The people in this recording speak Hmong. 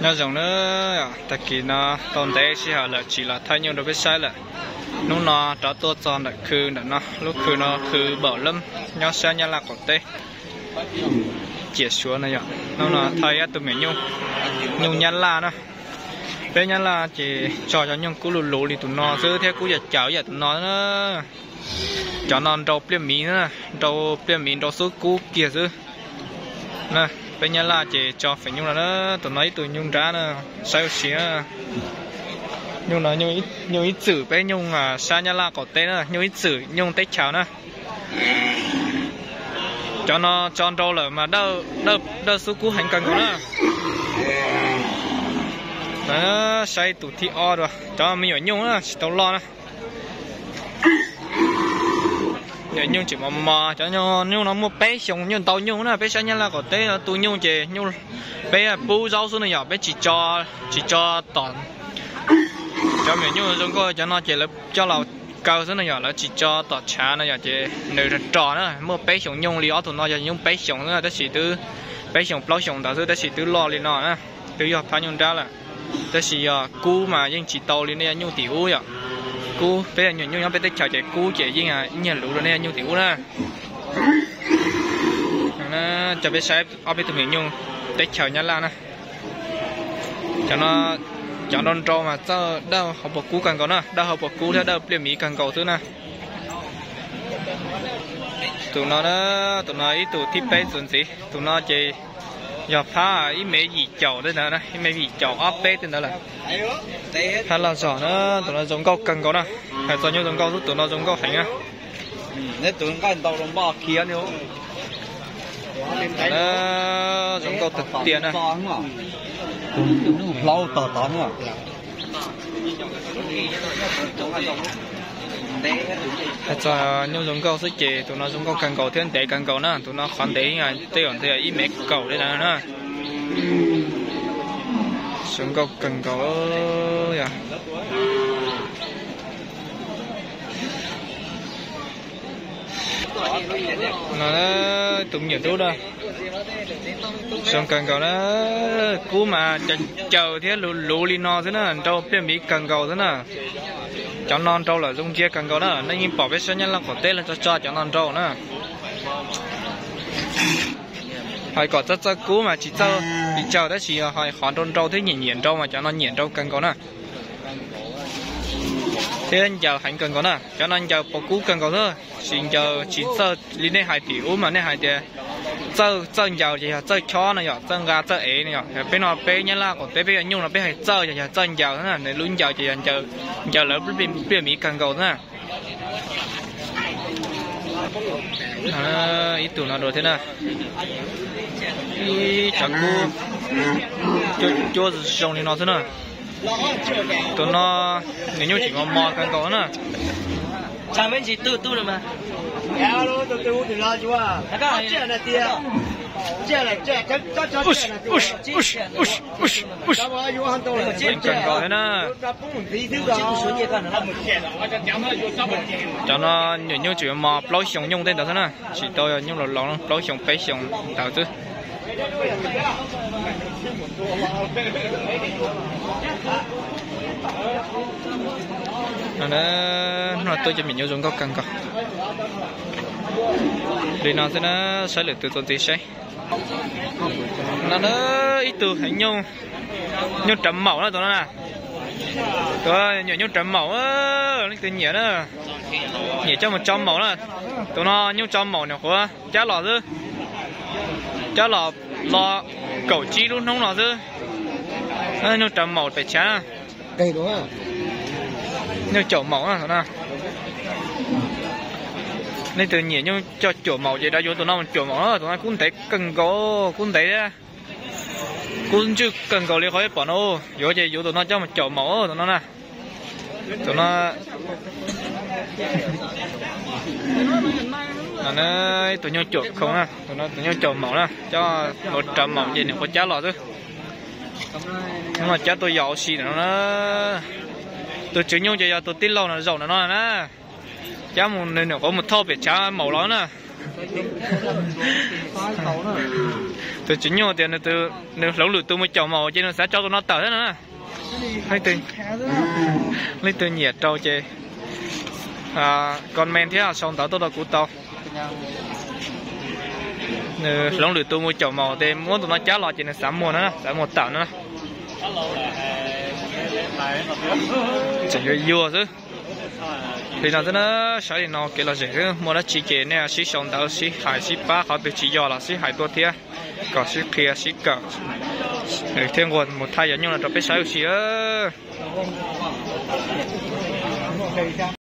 Nyob zoo na, tag kis no tau ntev sij hawm lawm tsis los thaij nyuj rau peb saib lawm. Hnub no rov tuaj txog ntawm khw ntawm no, lub khw no khw Npaum Lab nyob sab Nyab Laj qaum teb, ciam Suav no yom. Hnub no thaij ob tug me nyuj, nyuj Nyab Laj na. Peb Nyab Laj ces tso cov nyuj kub luv luv li tus no xwb thiab kub yam caws yam tus no na. Cov no nrau pliaj miv, nrau pliaj miv nrau xub kub kiag xwb. Peb Nyab Laj ces tso feem nyuj no na. Tus no ib tug nyuj nrab na, saib ua si na. Nyuj no nyuj ib txwm peb nyuj sab Nyab Laj qaum teb na, nyuj ib txwm nyuj teb chaws na. Cov no tso nrau lawm mas dawj xub kub heev kawg nkaus na. Saib tus thib ob dua, cov me nyuam nyuj na tsis tau loj na. Nyuam nyuj tseem mos mos, cov nyuj no muaj peb xyoos nyuj ntau nyuj na, peb sab Nyab Laj qaum teb no tu nyuj ces peb pub zaub xwb no yom, peb tsis tso, tsis tso tom. Cov me nyuj zoo nkauj cov no ces lawv coj los kaw xwb no yom, lawv tsis tso tom tshav no yom, ces nws rog rog na, muaj peb xyoos nyuj li ob tug no yog nyuj peb xyoos xwb na, tab sis twb peb xyoos plaub xyoos ntawd xwb tab sis twb loj li no na, twb yog phab nyuj nrab lawm. Tab sis yog kub mas yeej tsis tau li nej nyuj tim ub yom. Kub peb nyuam nyuj nyob peb teb chaws ces kub ces yeej nyiag luv rau nej nyuj tim ub na. Coj peb saib ob peb tug me nyuj teb chaws Nyab Laj na. Cov nrau nrau mas txawj dawj hauv paus kub kawg nkaus na, dawj hauv paus kub thiab dawj pliaj miv kawg nkaus xwb na. Tus no, tus no ib tug thib peb txuas ntxiv, tus no ces yog phab ib mev yim caum tej ntawd, ib mev yim caum ob peb tej ntawd lawm. Phab loj zog na, tus no zoo nkauj kawg nkaus na. Hais txog nyuj zoo nkauj xwb tus no zoo nkauj heev na. Zoo nkauj tiag tiag na. Hais txog nyuj zoo nkauj xwb ces tus no zoo nkauj kawg nkaus thiab ntev kawg nkaus na, tus no qhov ntev tej zaum ntawd ib mev kaum li ntawd na. Zoo nkauj kawg nkaus yog. No, tus me nyuam dub na, zoo kawg nkaus na. Kub mas caws caws thiab luv luv li no xwb na, nrau pliaj miv kawg nkaus xwb na. Cov no nrau lawm zoo ntsia kawg nkaus na, nej yeej pom peb sab Nyab Laj qaum teb lawv tso tso cov no nrau na. Hais kom txawj txawj kub mas tsis txawj li cas tab sis hais qhov nrau nrau thiab nyiam nyiam nrau mas cov no nyiam nrau kawg nkaus na. Thiab ncaws heev kawg nkaus na, cov no ncaws paus kub kawg nkaus xwb, tsis ncaws tsis txawj li nej hais tim ub mas nej hais tias txawj, txawj ncaws ces yog txawj chob no yom, txawj nqa txawj ev no yom. Peb no peb Nyab Laj qaum teb peb yuav nyuj no peb hais txawj ces yog txawj ncaws xwb na, nws lub ncaws ces yog ncaws lawv pliaj miv kawg nkaus xwb na. Ib tug no dua thiab na. Ib cov kub cuab zoo li no xwb na. Tus no nws nyuj tseem mos mos kawg nkaus na. Kawg nkaus thiab na. Cov no nyuam nyuj tseem mos plaub xyoos nyuj tej ntawd xwb na, tsis tau yog nyuj laus laus, plaub xyoos peb xyoos ntawd xwb. Hnub no tuaj cov me nyuam zoo nkauj kawg nkaus li no xwb na, saib lwm tus txuas ntxiv saib. No na, ib tug heev nyuj, nyuj rawv maum na tus no na. Tus nyuam nyuj rawv maum, leej twg nyiam na, nyiam coj mus tso maum na. Tus no nyuj tso maum nyuam qhuav cab los xwb, cab los, los kaum tsib lub hnub no xwb. Nyuj rawv maum pem tshav, nyuj caum maum na. Leej twg nyiam nyuj coj cuam maum ces rov yuav tus no mus cuam maum na, tus no kub ntev kawg nkaus, kub ntev thiab kub ntswj kawg nkaus li qhov peb pom no. Yuav ces yuav tus no coj mus caum maum tus no na. Tus no, ib tug nyuj cuam khoo na, tus no tus nyuj caum maum na, coj mus rawv maum ces nws qhuav cab los xwb. Hnub no cab tuaj yos ua si ntawm no na. Tus tswv nyuj ces yog tus tij laug no zaum ntawm no na. Cab mus nws nyuam qhuav mus thauj pem tshav maum los na. Tus tsis nyuaj tias nws hloov lwm tus mus caum maum ces nws xav tso tus no tawm thiab no na. Leej twg nyiam rau ces comment thiab sau ntawv tuaj rau kuv tau. Nws hloov lwm tus mus caum maum ces muab tus no cab los ces nws xav muag no na, xav muag tawm no na. Tseem yuag yuag xwb. Li no xwb na, saib li no kev lom zem xwb, muaj dab tsi ces nej sib sau ntawv sib hais sib pab, qhov twg tsis yog los sib hais tuaj thiab, kom sib qhia sib kawm, thiab nquag mus thaj yov nyuj no rau peb saib ua si.